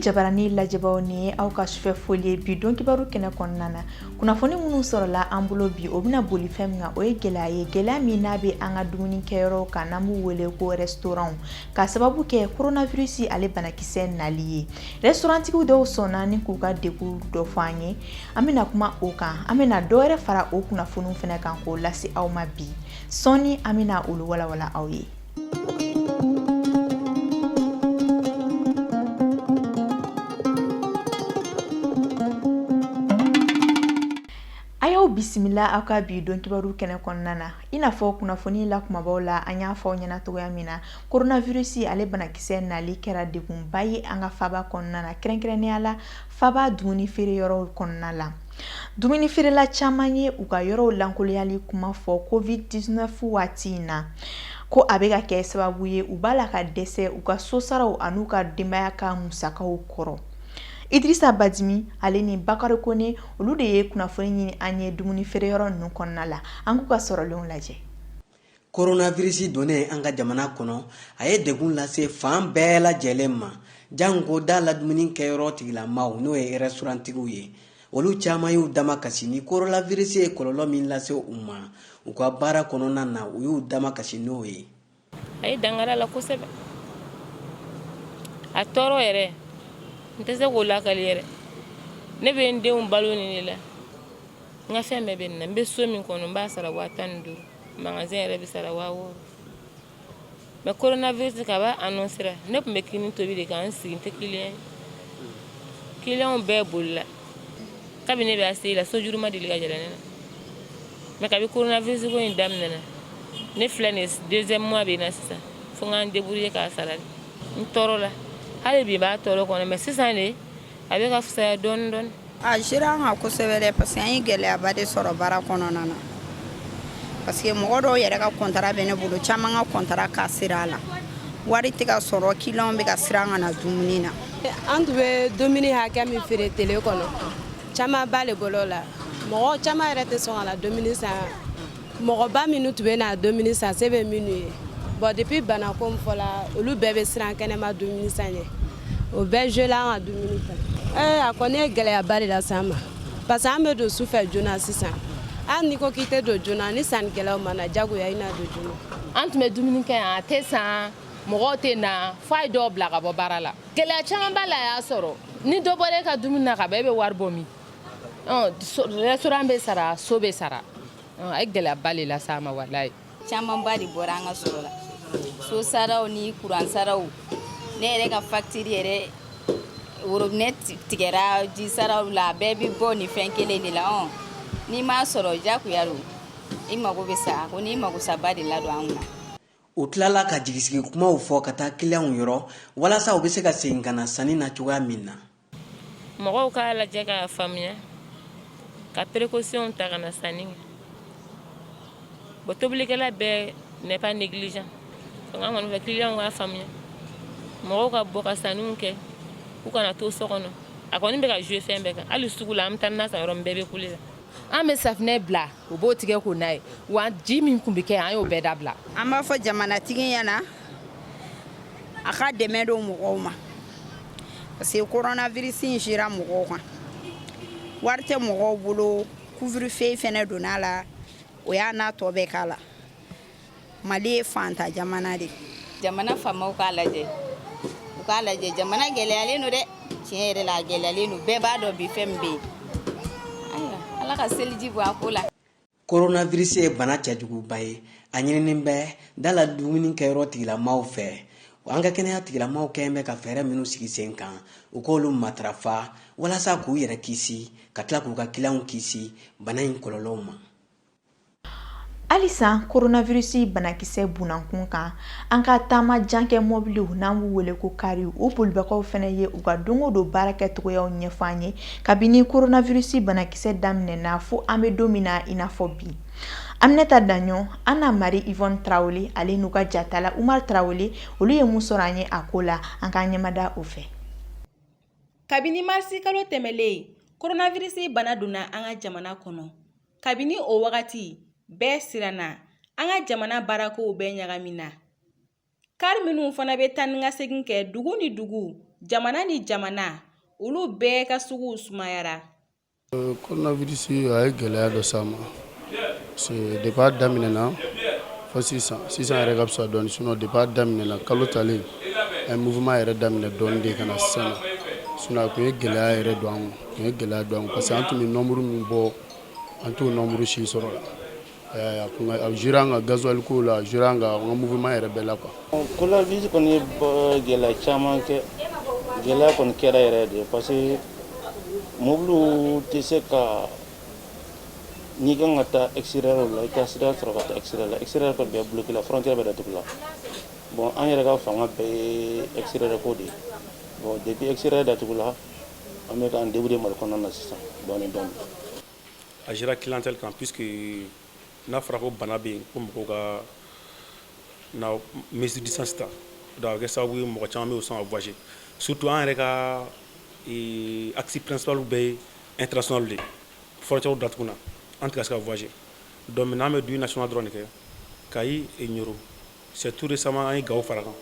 Jabarani lajɛbaw, nin ye aw ka sufɛ foli ye bi don kibaru kɛnɛ kɔnɔna na. Kunnafoni minnu sɔrɔla an bolo bi, o bɛna boli fɛn min kan, o ye gɛlɛya ye, gɛlɛya min n'a bɛ an ka dumunikɛyɔrɔw kan, n'an b'u wele ko restaurant, ka sababu kɛ coronavirus ale banakisɛ nali ye. Restaurantigiw dɔw sɔnna ni k'u ka degun dɔ fɔ an ye. An bɛna kuma o kan, an bɛna dɔ wɛrɛ fara o kunnafoniw fana kan k'o lase aw ma bi. Sɔɔni an bɛna olu walawala aw ye. A y'aw bisimila aw ka bi don kibaru kɛnɛ kɔnɔna na. I n'a fɔ kunnafoni la kumabaw la, an y'a fɔ aw ɲɛna cogoya min na, coronavirus ale banakisɛ nali kɛra degunba ye an ka faba kɔnɔna na, kɛrɛnkɛrɛnnenya la faba dumuni feere yɔrɔw kɔnɔna la. Dumuni feerela caman ye u ka yɔrɔw lankolonyali kuma fɔ covid-19 waati in na, ko a bɛ ka kɛ sababu ye u b'a la ka dɛsɛ u ka sosaraw an'u ka denbaya ka musakaw kɔrɔ. Idirisa Badimi ale ni Bakari Kone, olu de ye kunnafoni ɲini an ye dumuni feere yɔrɔ ninnu kɔnɔna la. An k'u ka sɔrɔlenw lajɛ. Coronavirus donnen an ka jamana kɔnɔ, a ye degun lase fan bɛɛ lajɛlen ma, janko da la dumuni kɛyɔrɔ tigilamaw, n'o ye restaurantigiw ye. Olu caman y'u damakasi ni coronavirus ye kɔlɔlɔ min lase u ma u ka baara kɔnɔna na, u y'u damakasi n'o ye. A ye dankari a la kosɛbɛ. A tɔɔrɔ yɛrɛ, n tɛ se k'o lakali yɛrɛ. Ne bɛ n denw balo nin de la. N ka fɛn bɛɛ bɛ nin na. N bɛ so min kɔnɔ, n b'a sara 15 000. Magasin yɛrɛ bɛ sara 6000. Mais coronavirus kab'a annoncera, ne tun bɛ kini tobi de k'an sigi, n tɛ client ye. Clients bɛɛ bolila. Kabini ne bɛ ACI la, sojuru ma deli ka yɛlɛ ne na. Mais kabi coronavirus ko in daminɛna, ne filɛ nin ye, deuxième mois bɛ n na sisan, fo n ka n débrouiller k'a sara de. N tɔɔrɔ la, hali bi n b'a tɔɔrɔ kɔnɔ, mais sisan de a bɛ ka fisaya dɔɔni dɔɔni. A sera an kan kosɛbɛ dɛ, parce que an ye gɛlɛyaba de sɔrɔ baara kɔnɔna na, parce que mɔgɔ dɔw yɛrɛ ka kɔntara bɛ ne bolo, caman ka kɔntara ka sira a la, wari tɛ ka sɔrɔ, clients bɛ ka siran ka na dumuni na. An tun bɛ dumuni hakɛ min feere tele kɔnɔ, camanba le bɔla o la. Mɔgɔ caman yɛrɛ tɛ sɔn ka na dumuni san. Mɔgɔba minnu tun bɛ na dumuni san, se bɛ minnu ye, bon, depuis banako min fɔla, olu bɛɛ bɛ siran kɛnɛma dumuni san ɲɛ. O bɛɛ joué la an ka dumuni kan. Ee, a kɔni ye gɛlɛyaba de lase an ma, parce que an bɛ don su fɛ joona sisan. Hali n'i ko k'i tɛ don joona, ni sannikɛlaw ma na, jagoya i na don joona. An tun bɛ dumuni kɛ yan, a tɛ san, mɔgɔw tɛ na, fo a ye dɔw bila ka bɔ baara la. Gɛlɛya caman b'a la. A y'a sɔrɔ ni dɔ bɔra e ka dumuni na ka ban, e bɛ wari bɔ min? Restaurant bɛ sara, so bɛ sara. A ye gɛlɛyaba de lase a ma, walayi. Camanba de bɔra an ka sɔrɔ la, so saraw ni kuran saraw. Ne yɛrɛ ka facture yɛrɛ, robinet tigɛra, ji saraw la, a bɛɛ bɛ bɔ nin fɛn kelen de la. Ɔ n'i m'a sɔrɔ, jagoya don, i mago bɛ sa ko n'i mago saba de ladon an kunna. U tilala ka jigisigi kumaw fɔ ka taa kiliyanw yɔrɔ walasa u bɛ se ka segin ka na sanni na cogoya min na. Mɔgɔw k'a lajɛ k'a faamuya ka précaution ta ka na sanni kɛ. Bon, tobilikɛla bɛɛ n'est pas négligent. Donc an kɔni fɛ, clients k'a faamuya, mɔgɔw ka bɔ ka sanniw kɛ, u kana to so kɔnɔ. A kɔni bɛ ka jouer fɛn bɛɛ kan. Hali sugu la, an bɛ taa na san yɔrɔ min, bɛɛ bɛ kule la. An bɛ safinɛ bila, u b'o tigɛ ko n'a ye wa. Ji min tun bɛ kɛ, an y'o bɛɛ dabila. An b'a fɔ jamanatigi ɲɛna, a ka dɛmɛ don mɔgɔw ma, parce que coronavirus in sera mɔgɔw kan, wari tɛ mɔgɔw bolo, couvre-feu fɛnɛ donna la, o y'a n'a tɔ bɛɛ k'a la. Mali ye fanta jamana de. Jamana faamaw k'a lajɛ, u k'a lajɛ, jamana gɛlɛyalen don dɛ. Tiɲɛ yɛrɛ la, a gɛlɛyalen don, bɛɛ b'a dɔn bi fɛn min bɛ yen. Ayiwa, Ala ka seliji bɔ a ko la. Coronavirus ye bana cɛjuguba ye. A ɲininen bɛ da la dumuni kɛyɔrɔ tigilamaw fɛ, an ka kɛnɛya tigilamaw kɛn bɛ ka fɛɛrɛ minnu sigi sen kan, u k'olu matarafa walasa k'u yɛrɛ kisi, ka tila k'u ka kiliyanw kisi bana in kɔlɔlɔw ma. Halisa coronavirus banakisɛ bunankun kan, an ka taama jan kɛ mɔbiliw, n'an b'u wele ko kariw, o bolibagaw fana ye u ka don o don baara kɛcogoyaw ɲɛfɔ an ye kabini coronavirus banakisɛ daminɛna fo an bɛ don min na i n'a fɔ bi. Aminata Daɲɔ, Anna Marie Yvonne Tarawele ale n'u ka jatala Umar Tarawele, olu ye mun sɔrɔ an ye a ko la? An k'an ɲɛmada o fɛ. Kabini marisi kalo tɛmɛlen, coronavirus bana donna an ka jamana kɔnɔ. Kabini o wagati, bɛɛ siranna, an ka jamana baarakow bɛɛ ɲagamina. Kari minnu fana bɛ taa ni ka segin kɛ dugu ni dugu, Jamana ni jamana, olu bɛɛ ka suguw sumayara. Coronavirus a ye gɛlɛya dɔ s'an ma parce que depuis a daminɛna fo sisan, sisan yɛrɛ ka fisa dɔɔni, sinon depuis a daminɛna, kalo talen, a ye mouvement yɛrɛ daminɛ dɔɔni de ka na sisan na, sinon a tun ye gɛlɛya yɛrɛ don an kun, a tun ye gɛlɛya don an kun parce que an tun bɛ nombre min bɔ, an t'o nombre si sɔrɔ la. A kun a joué an kan gasoil ko la, a joué an kan an ka mouvement yɛrɛ bɛɛ la quoi. Coronavirus kɔni ye gɛlɛya caman kɛ. Gɛlɛya kɔni kɛra yɛrɛ de parce que mobiliw tɛ se ka, n'i kan ka taa extérieur la, i ka sira sɔrɔ ka taa extérieur la. Extérieur ka bɛɛ bloqué la, frontière bɛɛ datugu la. Bon, an yɛrɛ ka fanga bɛɛ ye extérieur ko de ye. Bon, depuis extérieur datugu la, an bɛ k'an débrouiller Mali kɔnɔna na sisan dɔɔni dɔɔni. A gérera clientèle kan puisque n'a fɔra ko bana bɛ yen, ko mɔgɔw ka na mesure distance ta, donc a bɛ kɛ sababu ye mɔgɔ caman bɛ yen, o sɔn ka voyager, surtout an yɛrɛ ka axe principal bɛɛ ye international de ye. Frontière datuguna, an tɛ ka se ka voyager. Donc maintenant an bɛ douane nationale dɔrɔn de kɛ, Kayi et Nioro. C'est tout récemment an ye Gao fara kan.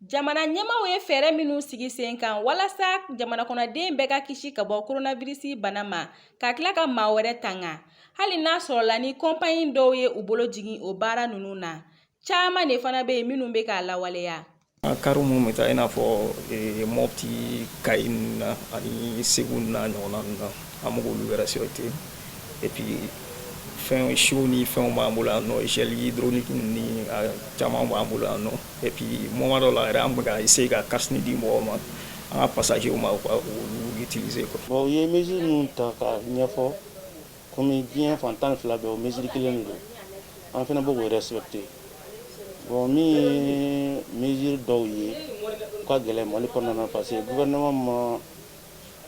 Jamana ɲɛmaw ye fɛɛrɛ minnu sigi sen kan walasa jamana kɔnɔden bɛɛ ka kisi ka bɔ coronavirus bana ma, ka tila ka maa wɛrɛ tanga, hali n'a sɔrɔla ni kɔnpanyi dɔw ye u bolo jigin o baara ninnu na, caman de fana bɛ yen minnu bɛ k'a lawaleya. Kari minnu bɛ taa i n'a fɔ Mopti, Kayi ninnu na ani Segu n'a ɲɔgɔnna ninnu na, an bɛ k'olu respecter. Et puis fɛn siw ni fɛnw b'an bolo yan nɔ, gel hydroalcoolique ni a caman b'an bolo yan nɔ. Et puis moment dɔ la yɛrɛ, an bɛ ka essayer ka cache-nez di mɔgɔw ma, an ka passagers ma, u ka olu utiliser quoi. Bon, u ye mesure minnu ta ka ɲɛfɔ, komi diɲɛ fan 12 bɛɛ o mesure kelen de don, an fana bɛ k'o respecter. Bon, min ye mesure dɔw ye, u ka gɛlɛn Mali kɔnɔna na parce que gouvernement ma,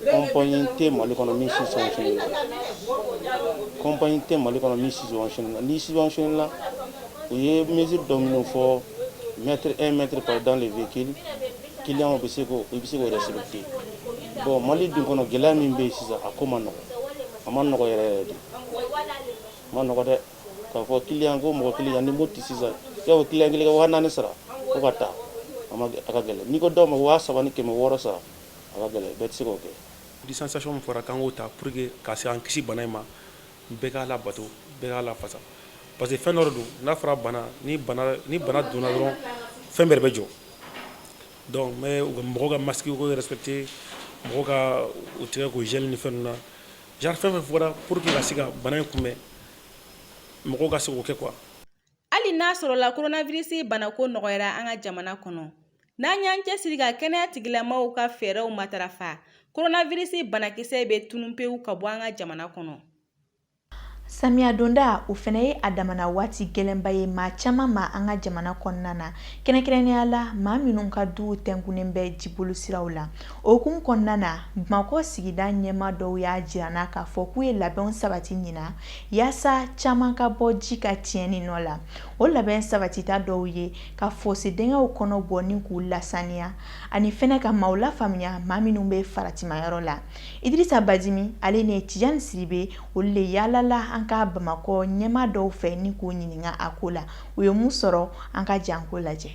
compagnie tɛ Mali kɔnɔ min subventionné la, compagnie tɛ Mali kɔnɔ min subventionné la. Ni subventionné la, u ye mesure dɔ minnu fɔ, mètre 1 mètre par dans les véhicules, client bɛ se k'o, i bɛ se k'o respecter. Bon, Mali dun kɔnɔ, gɛlɛya min bɛ yen sisan, a ko ma nɔgɔ, a ma nɔgɔ yɛrɛ yɛrɛ de, a ma nɔgɔ dɛ. K'a fɔ client ko mɔgɔ kelen ni Mopti sisan, i b'a fɔ client kelen ka 4000 sara ko ka taa, a ma, a ka gɛlɛn. N'i ko dɔw ma 3600 sara, a ka gɛlɛn, bɛɛ tɛ se k'o kɛ. Distanciation min fɔra k'an k'o ta pour que ka se an kisi bana in ma, bɛɛ k'a labato, bɛɛ k'a lafasa parce que fɛn dɔ de don. N'a fɔra bana, ni bana donna dɔrɔn, fɛn bɛɛ de bɛ jɔ. Donc mais mɔgɔw ka masque ko respecter, mɔgɔw ka u tɛgɛ ko gel ni fɛn ninnu na, genre fɛn fɛn fɔra pour que ka se ka bana in kunbɛn, mɔgɔw ka se k'o kɛ quoi. Hali n'a sɔrɔla coronavirus banako nɔgɔyara an ka jamana kɔnɔ, n'an y'an cɛsiri ka kɛnɛya tigilamɔgɔw ka fɛɛrɛw matarafa, coronavirus banakisɛ bɛ tunun pewu ka bɔ an ka jamana kɔnɔ. Samiya donda, o fana ye a damana waati gɛlɛnba ye maa caman ma an ka jamana kɔnɔna na, kɛrɛnkɛrɛnnenya la maa minnu ka duw tɛnkunnen bɛ jiboli siraw la. O hukumu kɔnɔna na, Bamakɔ sigida ɲɛmaa dɔw y'a jira n na k'a fɔ k'u ye labɛnw sabati ɲina yaasa caman ka bɔ ji ka tiɲɛni nɔ la. O labɛn sabatita dɔw ye ka fosse dingɛw kɔnɔ bɔ ni k'u lasaniya, ani fɛnɛ ka maaw lafaamuya, maa minnu bɛ faratimayɔrɔ la. Idirisa Badimi ale ni Tijani Sidibe, olu de yaalala an ka Bamakɔ ɲɛmaa dɔw fɛ ni k'u ɲininka a ko la. U ye mun sɔrɔ? An ka janko lajɛ.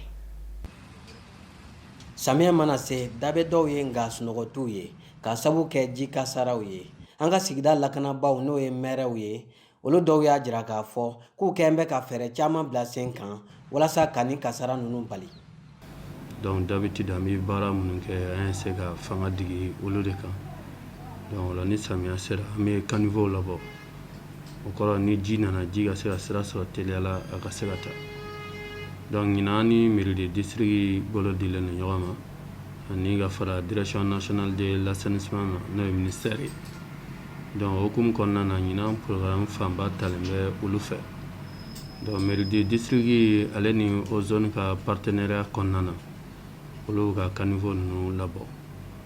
Samiya mana se, da bɛ dɔw ye nka sunɔgɔ t'u ye k'a sabu kɛ ji kasaraw ye. An ka sigida lakanabaaw, n'o ye mɛrɛw ye, olu dɔw y'a jira k'a fɔ k'u kɛn bɛ ka fɛɛrɛ caman bila sen kan walasa ka nin kasara ninnu bali. Donc d'habitude an bɛ baara minnu kɛ, an ye se ka fanga digi olu de kan. Donc o la, ni samiya sera, an bɛ caniveau labɔ. O kɔrɔ, ni ji nana, ji ka se ka sira sɔrɔ teliya la, a ka se ka taa. Donc ɲinan, ni mairie de district bolo dilen don ɲɔgɔn ma ani ka fara Direction nationale de l'assainissement ma, n'o ye ministère ye. Donc o hukumu kɔnɔna na, ɲinan programme fanba talen bɛ olu fɛ. Donc mairie de district ale ni Ozone ka partenariat kɔnɔna na, olu bɛ ka caniveau ninnu labɔ.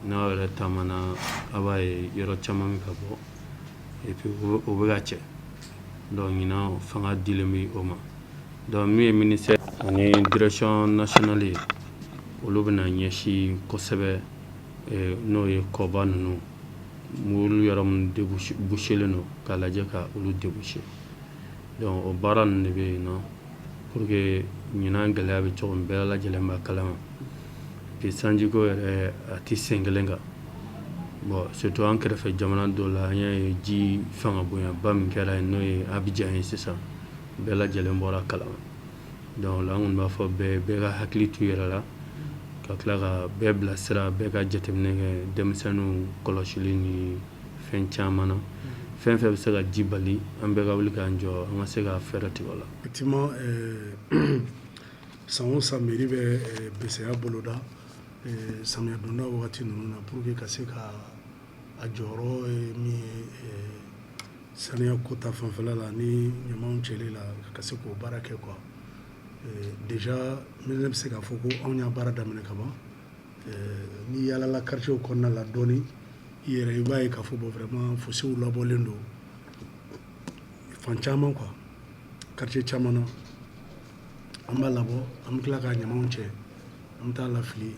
N'aw yɛrɛ taamana, a b'a ye yɔrɔ caman bɛ ka bɔ et puis o bɛ ka cɛ. Donc ɲinan fanga dilen bɛ o ma. Donc min ye ministère ani direction nationale ye, olu bɛna ɲɛsin kosɛbɛ, n'o ye kɔba ninnu, olu yɔrɔ minnu bouchelen don, k'a lajɛ ka olu déboucher. Donc o baara ninnu de bɛ yen nɔ pour que ɲinan gɛlɛya bɛ cogo min, bɛɛ lajɛlen b'a kalama. Puis sanjiko yɛrɛ, a tɛ sen kelen kan. Bon, surtout an kɛrɛfɛ jamana dɔw la, an y'a ye ji fanga bonyaba min kɛra yen, n'o ye Abidjan ye sisan, bɛɛ lajɛlen bɔra kalama. Donc la, an kɔni b'a fɔ bɛɛ, bɛɛ ka hakili t'u yɛrɛ la, ka tila ka bɛɛ bilasira, bɛɛ ka jateminɛ kɛ denmisɛnninw kɔlɔsili ni fɛn caman na. Fɛn fɛn bɛ se ka ji bali, an bɛɛ ka wuli k'an jɔ, an ka se ka fɛɛrɛ tigɛ o la. Effectivement, san o san, mairie bɛ BCA boloda samiya donda wagati ninnu na pour que ka se ka a jɔyɔrɔ ye min ye saniya ko ta fanfɛla la ni ɲamanw cɛli la, ka se k'o baara kɛ quoi. Déjà, ne bɛ se k'a fɔ ko anw y'a baara daminɛ ka ban. N'i yaalala quartier kɔnɔna la dɔɔni, i yɛrɛ i b'a ye k'a fɔ bon, vraiment, fossew labɔlen don fan caman quoi. Quartier caman na, an b'a labɔ, an bɛ tila k'a ɲamanw cɛ, an bɛ taa lafili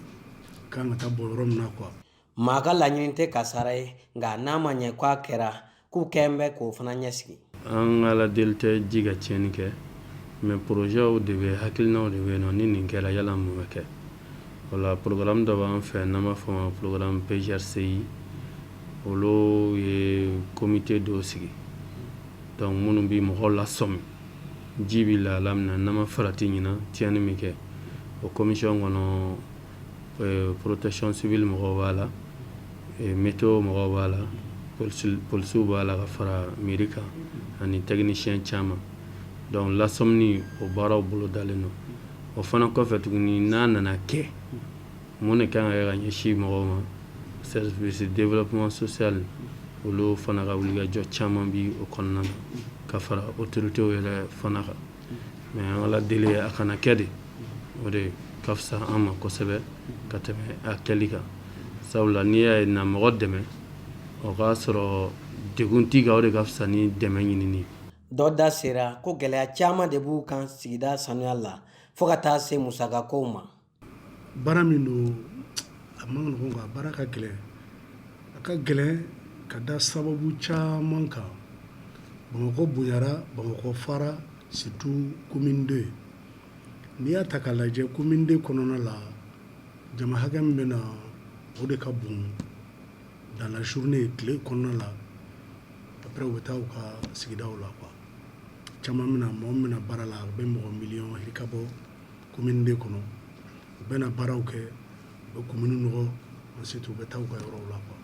kan ka taa bɔ yɔrɔ min na quoi. Maa ka laɲini tɛ kasara ye, nka n'a ma ɲɛ k'a kɛra, k'u kɛn bɛ k'o fana ɲɛsigi. An ka ala deli tɛ ji ka tiɲɛni kɛ, mais projetw de bɛ, hakilinaw de bɛ yen nɔ. Ni nin kɛra, yala mun bɛ kɛ? O la, programme dɔ b'an fɛ n'an b'a fɔ o ma programme PGRCI. Olu ye comité dɔw sigi, donc minnu bɛ mɔgɔw lasɔmi ji bɛ lahala min na, n'an ma farati ɲina, tiɲɛni min kɛ. O commission kɔnɔ, protection civile mɔgɔw b'a la, météo mɔgɔw b'a la, polisiw b'a la, ka fara mairie kan ani technicien caman. Donc lasɔmini, o baaraw bolo dalen don. O fana kɔfɛ tuguni, n'a nana kɛ, mun de kan ka kɛ ka ɲɛsin mɔgɔw ma? Service développement social, olu fana ka wulikajɔ caman bi o kɔnɔna na, ka fara autorités yɛrɛ fana kan. Mais an ala deli, a kana kɛ de, o de ka fisa an ma kosɛbɛ ka tɛmɛ a kɛli kan. Sabula n'i y'a ye na mɔgɔ dɛmɛ, o k'a sɔrɔ degun t'i kan, o de ka fisa ni dɛmɛ ɲinini. Dɔ da sera ko gɛlɛya caman de b'u kan sigida sanuya la, fo ka taa se musakakow ma. Baara min don, a ma nɔgɔn quoi. Baara ka gɛlɛn, a ka gɛlɛn ka da sababu caman kan. Bamakɔ bonyara, Bamakɔ fara, surtout commune 2. N'i y'a ta k'a lajɛ, commune 2 kɔnɔna la, jama hakɛ min bɛ na, o de ka bon dans la journée, tile kɔnɔna la. Après, u bɛ taa u ka sigidaw la quoi. Caman bɛna, mɔgɔ min bɛna baara la, a bɛ mɔgɔ miliyɔn hirika bɔ commune 2 kɔnɔ. U bɛna baaraw kɛ, u bɛ commune nɔgɔ, ensuite u bɛ taa u ka yɔrɔw la quoi.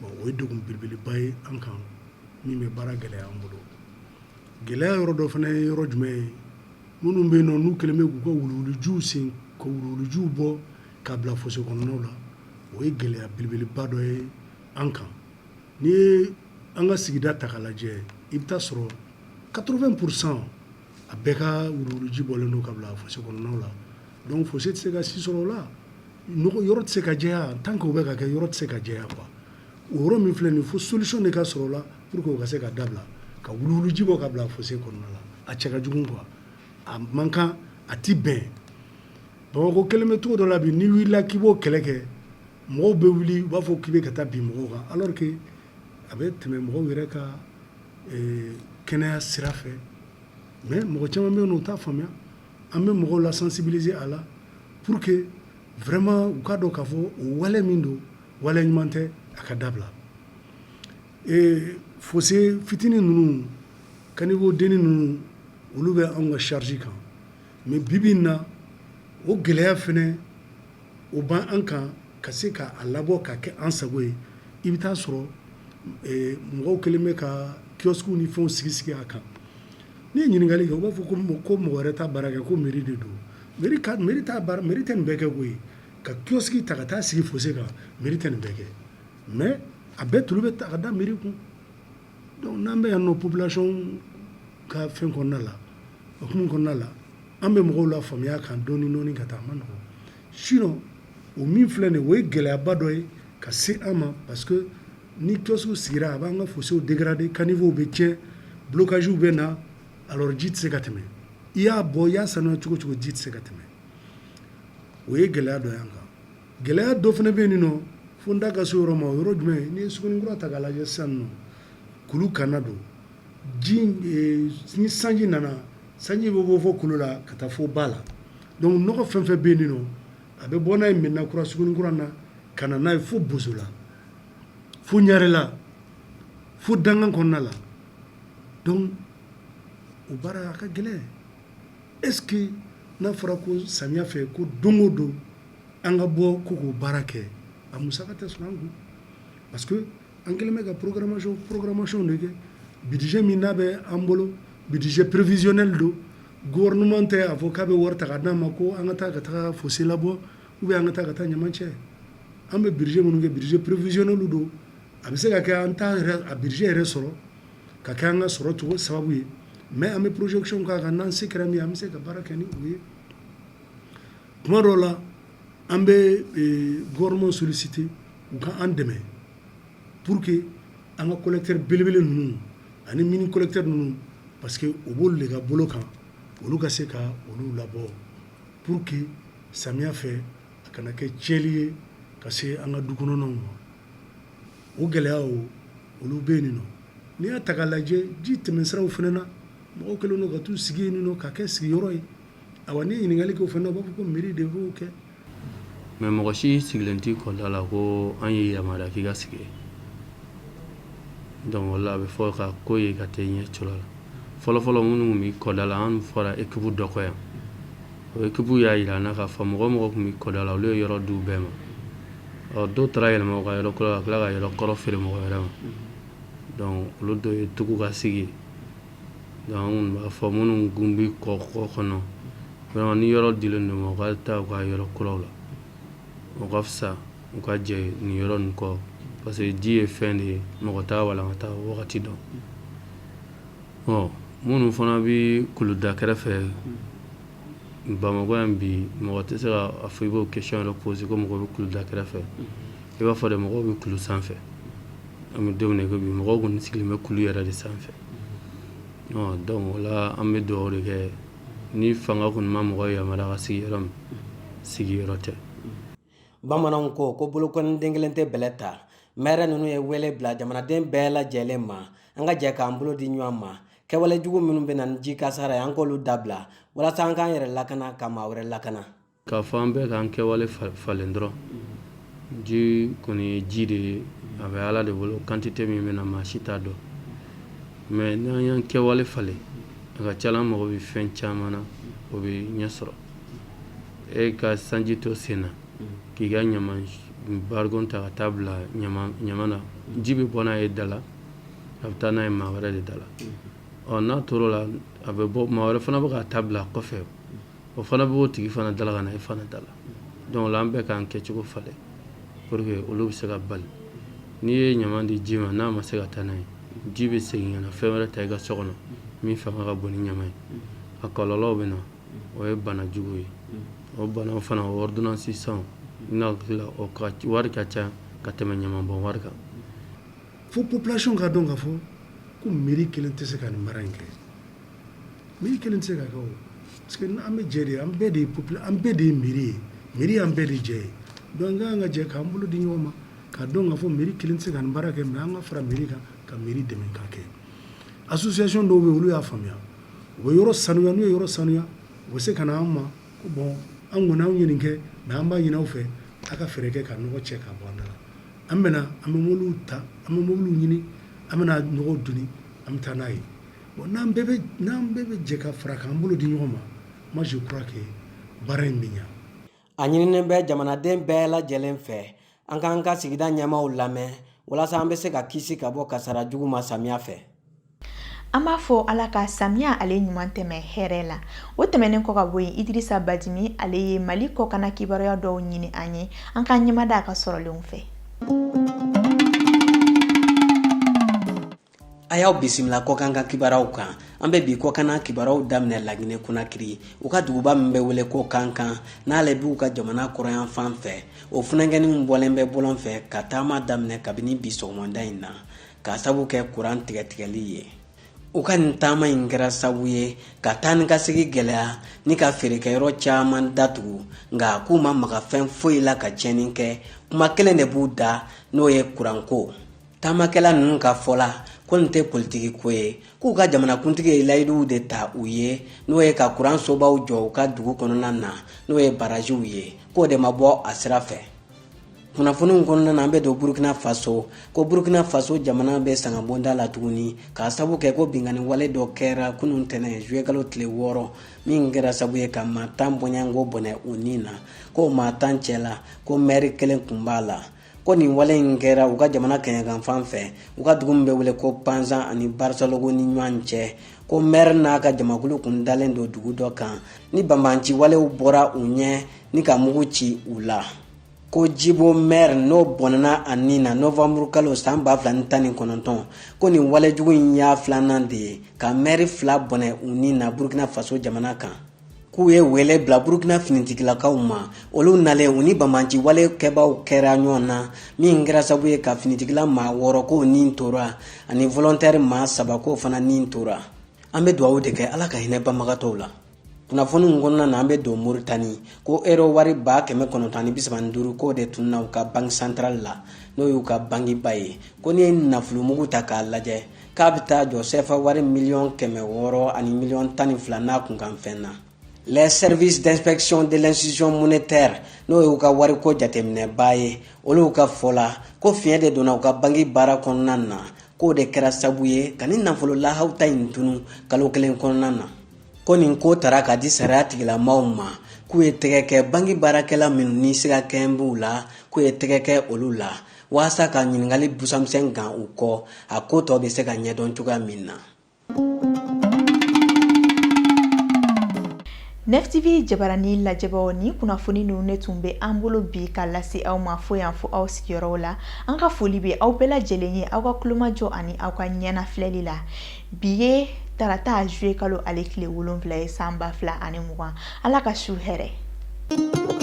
Bon, o ye degun belebeleba ye an kan min bɛ baara gɛlɛya an bolo. Gɛlɛya yɔrɔ dɔ fana ye yɔrɔ jumɛn ye? Minnu bɛ yen nɔ, n'u kɛlen bɛ k'u ka wuluwulujiw sen, ka wuluwulujiw bɔ k'a bila fosse kɔnɔnaw la, o ye gɛlɛya belebeleba dɔ ye an kan. N'i ye an ka sigida ta k'a lajɛ, i bɛ taa sɔrɔ 80% a bɛɛ ka wuluwuluji bɔlen don ka bila fosse kɔnɔnaw la. Donc fosse tɛ se ka si sɔrɔ o la, nɔgɔ yɔrɔ tɛ se ka jɛya. Tant que o bɛ ka kɛ, yɔrɔ tɛ se ka jɛya quoi. O yɔrɔ min filɛ nin ye, fo solution de ka sɔrɔ o la pour que o ka se ka dabila, ka wuluwuluji bɔ ka bila fosse kɔnɔna la. A cɛ ka jugu quoi, a man kan, a ti bɛn. Bamakɔ kelen bɛ cogo dɔ la bi, n'i wulila k'i b'o kɛlɛ kɛ, mɔgɔw bɛ wuli, u b'a fɔ k'i bɛ ka taa bin mɔgɔw kan, alors que a bɛ tɛmɛ mɔgɔw yɛrɛ ka kɛnɛya sira fɛ. Mais mɔgɔ caman bɛ yen nɔ, u t'a faamuya. An bɛ mɔgɔw la sensibiliser a la pour que vraiment u k'a dɔn k'a fɔ o wale min don, wale ɲuman tɛ, a ka dabila. Fosse fitinin ninnu, caniveau dennin ninnu, olu bɛ anw ka charge kan. Mais bi bi in na, o gɛlɛya fɛnɛ o b'an kan ka se k'a labɔ ka kɛ an sago ye. I bɛ taa sɔrɔ mɔgɔw kɛlen bɛ ka kiosque ni fɛnw sigi sigi a kan. N'i ye ɲininkali kɛ, u b'a fɔ ko mɔgɔ wɛrɛ t'a baara kɛ, ko mairie de don. Mairie ka mairie t'a baara, mairie tɛ nin bɛɛ kɛ koyi. Ka kiosque ta ka taa sigi fosse kan, mairie tɛ nin bɛɛ kɛ. Mais a bɛɛ tulu bɛ ta ka da mairie kun. Donc n'an bɛ yan nɔ, population ka fɛn kɔnɔna la, hukumu kɔnɔna la, an bɛ mɔgɔw la faamuya kan dɔɔni dɔɔni ka taa. A ma nɔgɔn. Sinon o min filɛ nin ye, o ye gɛlɛyaba dɔ ye ka se an ma, parce que ni kiosque sigira, a b'an ka fossew dégrader, caniveaux bɛ tiɲɛ, blocage bɛ na. Alors ji tɛ se ka tɛmɛ. I y'a bɔ, i y'a sanuya cogo cogo, ji tɛ se ka tɛmɛ. O ye gɛlɛya dɔ y'an kan. Gɛlɛya dɔ fana bɛ yen nɔ, fo n da ka se o yɔrɔ ma. O yɔrɔ jumɛn? N'i ye Suguninkura ta k'a lajɛ sisan nɔ, kulu kana don ji, ni sanji nana, sanji bɛ bɔ fɔ kulu la ka taa fo ba la. Donc nɔgɔ fɛn fɛn bɛ yen nɔ A bɛ bɔ n'a ye Medina Kura Sugunikura na ka na n'a ye fo Bozola, fo Ɲarela, fo Dankan kɔnɔna la. Donc o baara a ka gɛlɛn. Est ce que n'a fɔra ko samiya fɛ ko don o don an ka bɔ ko k'o baara kɛ, a musaka tɛ sɔrɔ an kun, parce que an kɛlen bɛ ka programmation de kɛ. Budget min n'a bɛ an bolo, budget prévisionnel don. Gouvernement tɛ a fɔ k'a bɛ wari ta ka d'an ma ko an ka taa ka taga fossé labɔ ou bien an ka taa ka taa ɲaman cɛ. An bɛ budget minnu kɛ, budget prévisionnel don. A bɛ se ka kɛ an t'a yɛrɛ a budget yɛrɛ sɔrɔ ka kɛ an ka sɔrɔ cogo sababu ye, mais an bɛ projection k'a kan. N'an se kɛra min ye, an bɛ se ka baara kɛ ni o ye. Tuma dɔw la, an bɛ gouvernement solliciter u ka an dɛmɛ pour que an ka collecteur belebele ninnu ani mini collecteur ninnu, parce que o b'olu de ka bolo kan, olu ka se ka olu labɔ pour que samiya fɛ a kana kɛ tiɲɛli ye ka se an ka du kɔnɔnaw ma. O gɛlɛyaw olu bɛ yen nɔ. N'i y'a ta k'a lajɛ, ji tɛmɛsiraw fana na, mɔgɔw kɛlen don ka t'u sigi yen nɔ ka kɛ sigiyɔrɔ ye. Awa, n'i ye ɲininkali kɛ o fana na, u b'a fɔ ko mairie de b'o kɛ. Mais mɔgɔ si sigilen t'i kɔda la ko an y'i yamaruya k'i ka sigi. Donc o la, a bɛ fɔ ka ko ye ka tɛ ɲɛ cogo la. Fɔlɔfɔlɔ, minnu tun bɛ kɔda la, an fɔra équipe dɔ kɔ yan. O équipe y'a jira an na k'a fɔ mɔgɔ mɔgɔ tun bɛ kɔda la, olu ye yɔrɔ d'u bɛɛ ma. Ɔ, dɔw taara yɛlɛma u ka yɔrɔ kɔrɔ, ka tila ka yɔrɔ kɔrɔ feere mɔgɔ wɛrɛ ma. Donc olu dɔw ye tugu ka sigi. Donc an kɔni b'a fɔ minnu kun bɛ kɔ kɔnɔ, vraiment, ni yɔrɔ dilen d'u ma, u ka taa u ka yɔrɔ kuraw la. O ka fisa u ka jɛ nin yɔrɔ nin kɔ, parce que ji ye fɛn de ye, mɔgɔ t'a walankata wagati dɔn. Ɔ, minnu fana bɛ kuluda kɛrɛfɛ Bamakɔ yan bi, mɔgɔ tɛ se k'a fɔ i b'o question yɛrɛ poser ko mɔgɔ bɛ kuluda kɛrɛfɛ. I b'a fɔ de mɔgɔw bɛ kulu sanfɛ. An bɛ don min na i ko bi, mɔgɔw kɔni sigilen bɛ kulu yɛrɛ de sanfɛ. Ɔ, donc o la, an bɛ dugawu de kɛ. Ni fanga kɔni ma mɔgɔ yamaruya ka sigi yɔrɔ min, sigiyɔrɔ tɛ. Bamananw ko ko bolokɔniden kelen tɛ bɛlɛ ta. Mɛrɛ ninnu ye wele bila jamanaden bɛɛ lajɛlen ma, an ka jɛ k'an bolo di ɲɔgɔn ma, kɛwale jugu minnu bɛ na ni ji kasara ye, an k'olu dabila walasa an k'an yɛrɛ lakana ka maa wɛrɛ lakana. K'a fɔ an bɛɛ k'an kɛwale falen dɔrɔn. Ji kɔni ye ji de ye, a bɛ Ala de bolo. Quantité min bɛ na, maa si t'a dɔn. Mais n'an y'an kɛwale falen, a ka ca la, an mago bɛ fɛn caman na, o bɛ ɲɛ sɔrɔ. E ka sanji to sen na k'i ka ɲama barigon ta ka taa bila ɲama na, ji bɛ bɔ n'a ye da la, a bɛ taa n'a ye maa wɛrɛ de da la. Ɔ, n'a tor'o la, a bɛ bɔ, maa wɛrɛ fana bɛ ka taa bila kɔfɛ, o fana b'o tigi fana da la ka na e fana da la. Donc o la, an bɛɛ k'an kɛcogo falen pour que olu bɛ se ka bali. N'i ye ɲama di ji ma, n'a ma se ka taa n'a ye, ji bɛ segin ka na fɛn wɛrɛ ta i ka so kɔnɔ min fanga ka bon ni ɲama ye. A kɔlɔlɔw bɛ na, o ye bana jugu ye. O bana fana, o ordonnance san, n'a hakili la, o ka wari ka ca ka tɛmɛ ɲama bɔn wari kan. Fo population ka dɔn k'a fɔ ko mairie kelen tɛ se ka nin baara in kɛ. Mairie kelen tɛ se ka kɛ o, parce que an bɛ jɛ de, an bɛɛ de ye an bɛɛ de ye mairie ye. Mairie y'an bɛɛ de jɛ ye. Donc an ka kan ka jɛ k'an bolo di ɲɔgɔn ma k'a dɔn k'a fɔ mairie kelen tɛ se ka nin baara kɛ, mais an ka fara mairie kan ka mairie dɛmɛ k'a kɛ. Association dɔw bɛ yen, olu y'a faamuya, u bɛ yɔrɔ sanuya. N'u ye yɔrɔ sanuya, u bɛ se ka na an ma ko bon, an kɔni anw ye nin kɛ, mais an b'a ɲini aw fɛ, a ka fɛɛrɛ kɛ ka nɔgɔ cɛ ka bɔ an da la. An bɛna, an bɛ mobiliw ta, an bɛ mobiliw ɲini, an bɛna nɔgɔw doni, an bɛ taa n'a ye. Bon, n'an bɛɛ bɛ jɛ ka fara k'an bolo di ɲɔgɔn ma, moi je crois que baara in bɛ ɲa. A ɲininen bɛ jamanaden bɛɛ lajɛlen fɛ, an k'an ka sigida ɲɛmaaw lamɛn walasa an bɛ se ka kisi ka bɔ kasara jugu ma samiya fɛ. An b'a fɔ Ala ka samiya ale ɲuman tɛmɛ hɛrɛ la. O tɛmɛnen kɔ ka bɔ yen, Idirisa Badimi, ale ye Mali kɔkanna kibaruya dɔw ɲini an ye. An k'an ɲɛmada a ka sɔrɔlenw fɛ. A y'aw bisimila kɔkan ka kibaruyaw kan. An bɛ bi kɔkanna kibaruyaw daminɛ Laginɛ Konakiri, u ka duguba min bɛ wele ko Kankan, n'ale b'u ka jamana kɔrɔyan fan fɛ. O funankɛninw bɔlen bɛ bɔlɔn fɛ ka taama daminɛ kabini bi sɔgɔmada in na, k'a sabu kɛ kuran tigɛtigɛli ye. U ka nin taama in kɛra sabu ye ka taa ni ka segi gɛlɛya ni ka feerekɛyɔrɔ caman datugu, nka k'u ma maga fɛn foyi la ka tiɲɛni kɛ. Kuma kelen de b'u da, n'o ye kuranko. Taamakɛla ninnu ka fɔ la, ko nin tɛ politiki ko ye, k'u ka jamanakuntigi ye layiduw de ta u ye, n'o ye ka kuran sobaw jɔ u ka dugu kɔnɔna na, n'o ye baraziw ye, k'o de ma bɔ a sira fɛ. Kunnafoniw kɔnɔna na, an bɛ don Burkina Faso, ko Burkina Faso jamana bɛ sangabonda la tuguni k'a sabu kɛ ko binkanni wale dɔ kɛra kunun tɛnɛn juillet kalo tile 6, min kɛra sabu ye ka maa 10 bɔɲɔgɔnko bɔnɛ u ni na, k'o maa 10 cɛla ko mɛri kelen kun b'a la. Ko nin wale in kɛra u ka jamana kɛɲɛkanfan fɛ, u ka dugu min bɛ wele ko Panzan ani Barsalogho ni ɲɔgɔn cɛ, ko mɛri n'a ka jamakulu kun dalen don dugu dɔ kan ni banbanci walew bɔra u ɲɛ ni ka mugu ci u la. Ko Jibo mɛri n'o bɔnɛna a ni na novanburu kalo san 2019, ko nin walejugu in y'a filanan de ye ka mɛri 2 bɔnɛ u ni na Burkina Faso jamana kan. K'u ye wele bila Burkina finitigilakaw ma, olu nalen u ni banbanci wale kɛbaaw kɛra ɲɔgɔn na, min kɛra sababu ye ka finitigila maa 6 k'o ni tora ani volontaire maa 3 k'o fana ni tora. An bɛ dugawu de kɛ Ala ka hinɛ banbagatɔw la. Kunnafoniw kɔnɔna na, an bɛ don Moritani, ko euro wari 935,000 k'o de tununna u ka banque centrale la, n'o y'u ka bankiba ye. Ko n'i ye nafolomugu ta k'a lajɛ, k'a bɛ taa jɔ sefa wari 600 miliyɔn ani 12 miliyɔn n'a kunkanfɛn na. Les services d'inspection de l'institution monétaire, n'o y'u ka wariko jateminɛba ye, olu ka fɔ la ko fiɲɛ de donna u ka banki baara kɔnɔna na, k'o de kɛra sabu ye ka ni nafolo lahawuta in tunu kalo kelen kɔnɔna na. Ko nin ko tara ka di sariya tigilamaw ma, k'u ye tɛgɛ kɛ banki baarakɛla minnu ni siga kɛn b'u la, k'u ye tɛgɛ kɛ olu la waasa ka ɲininkali busamisɛn gan u kɔ, a ko tɔ bɛ se ka ɲɛdɔn cogoya min na. Nef TV jabarani lajɛbaaw, ni kunnafoni ninnu ne tun bɛ an bolo bi ka lase aw ma fo yan fo aw sigiyɔrɔw la. An ka foli bɛ aw bɛɛ lajɛlen ye aw ka tulomajɔ ani aw ka ɲɛnafilɛli la. Bi ye tarata juillet kalo ale tile 7 ye san 2020. Ala ka su hɛrɛ.